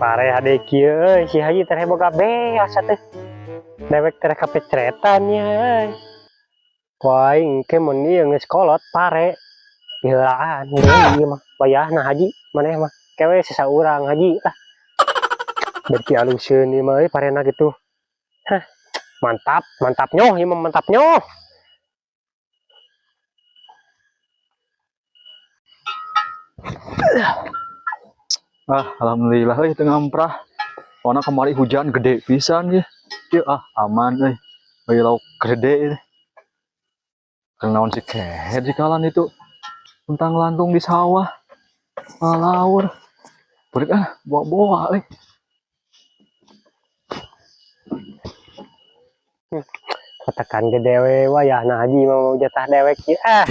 Pare hade kieu euy, si Haji teh boga beas teh. Dewek teh kapecretan nya euy. Ku aing engke mun ieu geus kolot pare. Geulaan ieu mah wayahna Haji maneh mah. Kewe sisa urang Haji lah. Berarti aluseun ieu mah euy parena gitu. Hah, mantap, mantap nyoh ieu mah mantap nyoh. Ah, alhamdulillah euy teu ngamprah. Soalna kamari hujan gede pisan ye. Ieu ah aman euy. Bagi lauk gede ieu. Keur naon si kehed si kalan itu. Tentang lantung di sawah. Ngalaur. Beureut ah, boa-boa euy. Katakan gede we wayahna Haji mah mau jatah dewek ieu ah.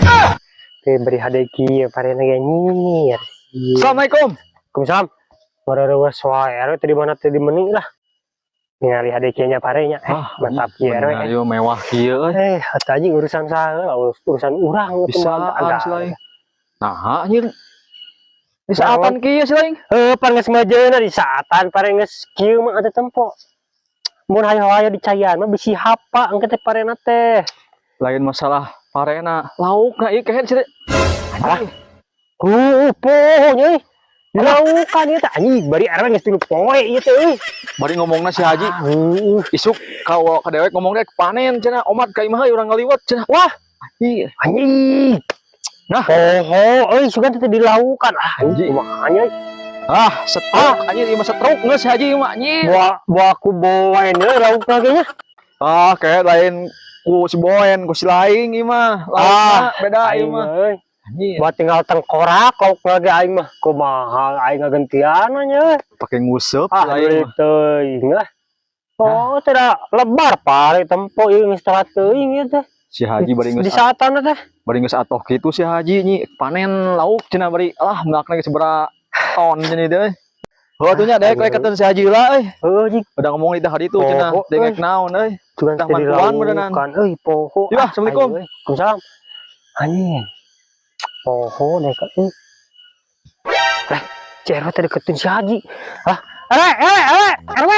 Teu beri hade kieu parena ge nyinyir. Assalamualaikum. Waalaikumsalam. Wareureus wae RW teh di mana teh di meni lah. Ningali hade kieu nya parenya. Ah, mantap kieu RW. Bener ieu mewah kieu euy. Atuh anjing urusan saha urusan urang Bisa si lain. Nah, anjir. Di saatan kieu si lain. Heuh, pan geus majeuna di saatan pare geus kieu mah atuh tempo. Mun hayo-hayo dicayan mah bisi hapa engke teh parena teh. Lain masalah parena, laukna ieu kehed si. Ah. Heuh, poho nya euy. Dilaukan ieu teh anjing bari RW geus 3 poe ieu teh euy. Bari ngomongna si Haji. Heuh. Isuk ka dewek ngomong dek panen cenah omat ka imah euy urang ngaliwet cenah. Wah, anjing. Anjing. Nah, poho euy sugan teh dilaukan ah anjing kumaha nya. Ah, stroke anjing ieu mah stroke geus si Haji ieu mah anjing. Boa ku boen euy laukna ge nya. Ah, kayak lain ku si Boen, ku si Laing ieu mah. Laukna beda ieu mah. Anjing. Buat tinggal tengkorak laukna ge aing mah. Kumaha aing ngagentian nya euy. Pake nguseup ah, lain mah. Teuing lah. Oh, tidak lebar pare tempo ieu geus telat teuing ieu teh. Si Haji bari geus di saatan teh. Bari geus atoh kitu si Haji nyi panen lauk cenah bari alah melakna geus sabaraha ton cenah teh. Heuh atuh nya dek we keun si Haji heula euy. Heuh jig. Udah ngomong di hari itu cenah dengek naon euy. Tah mantuan beneran. Euy poho. Ya, Assalamualaikum. Waalaikumsalam. Anjing. Poho dek euy. Lah, si RW teh deketin si Haji. Ah, RW, RW, RW.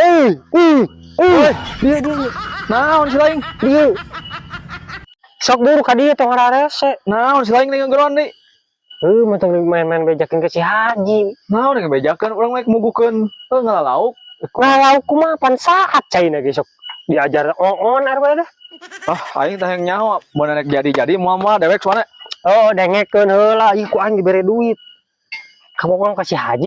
Euy, euy, euy. Dia dia. Naon si lain? Dia. Sok buru ka dieu tong ngararese. Naon si lain ngegeroan deui? Heuh, mah tong main-main bejakeun ke si Haji. Naon yang bejakeun urang mah mugukeun heuh ngalalauk. Ngalalauk kumaha pan saat caina ge sok diajar oon RW teh. Ah, aing teh hayang nyaho mun rek jadi-jadi moal mah dewek soalna. Oh, dengekeun heula ieu ku aing dibere duit. Kamu ka si Haji.